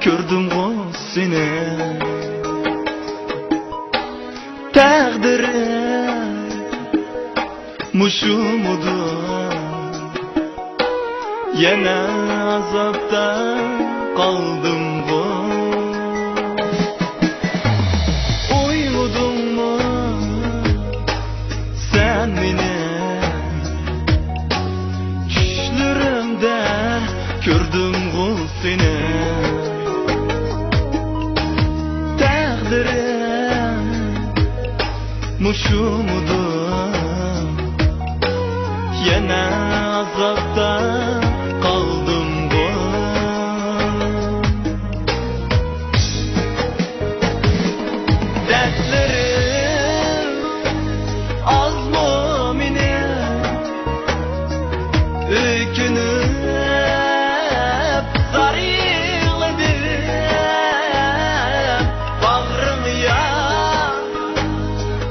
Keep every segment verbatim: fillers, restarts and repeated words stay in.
كۆردۈمغۇ سېنى، تەقدىرىم مۇشۇمىدۇ؟ يەنە ئازابتا قالدىمغۇ؟ ئويلىدىڭمۇ سەن مېنى؟ چۈشلىرىمدە كۆردۈمغۇ سېنى، تەقدىرىم مۇشۇمىدۇ؟ يەنە ئازابتا قالدىمغۇ؟ دەردلىرىم ئازمۇ مېنىڭ؟ ئۆكۈنۈپ زار يىغلىدىم. باغرىڭ يا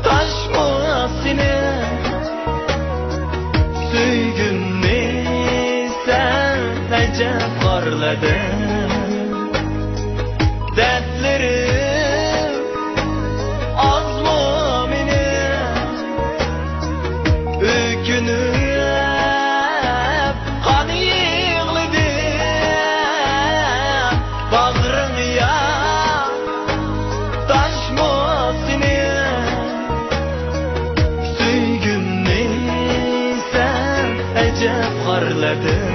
تاشمۇ سېنىڭ؟ سۆيگۈمنى سەن ئەجەب خارلىدىڭ. دەردلىرىم ئازمۇ مېنىڭ؟ ئۆكۈنۈپ قان يىغلىدىم. باغرىڭ يا تاشمۇ سېنىڭ؟ سۆيگۈمنى سەن ئەجەب خارلىدىڭ.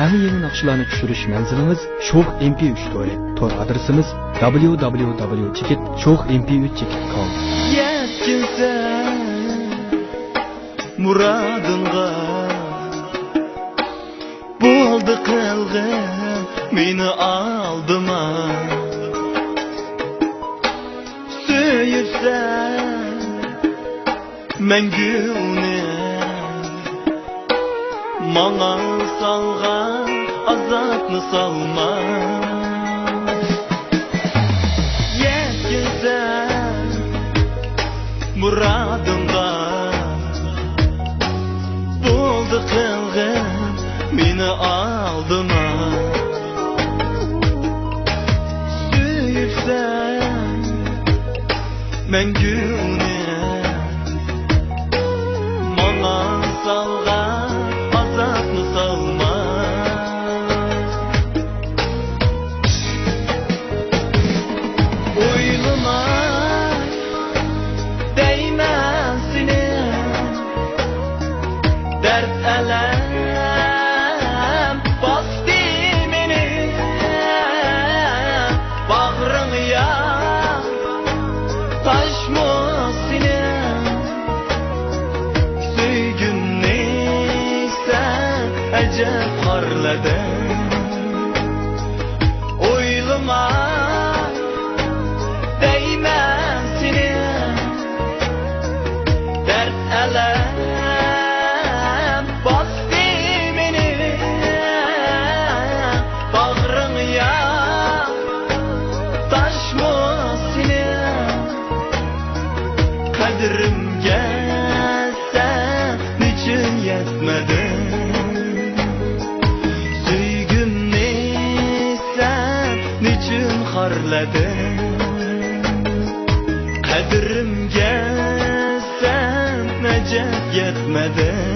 ئەڭ يېڭى ناخشىلارنى چۈشۈرۈش مەنزىلىمىز شوخ ئېم پى ئۈچ تورى. تور ئادرېسىمىز دابليۇ دابليۇ دابليۇ چېكىت شوخ ئېم پى ئۈچ چېكىت كوم. يەتكۈزسەڭ مۇرادىڭغا، بولدى قىلغىن مېنى ئالدىما. سۆيۈپسەن مەڭگۈ ئۇنى، ماڭا سالغان ئازابنى سالما. يەتكۈزسەن مۇرادىڭغا، بولدى قىلغىن مېنى ئالدىما. سۆيۈپسەن مەڭگۈ ئۇنى، ماڭا سالغان ئازابنى سالما. ئويلىما دەيمەن سېنى، دەرد ئەلەم باستى مېنى. باغرىڭ يا تاشمۇ سېنىڭ؟ سۆيگۈمنى سەن ئەجەب خارلىدىڭ. ئويلىما دەيمەن سېنى، دەرد ئەلەم باستى مېنى. باغرىڭ يا تاشمۇ سېنىڭ؟ قەدرىمگە سەن نېچۈن يەتمىدىڭ؟ سۆيگۈمنى سەن نېچۈن خارلىدىڭ؟ قەدرىمگە سەن ئەجەب يەتمىدىڭ.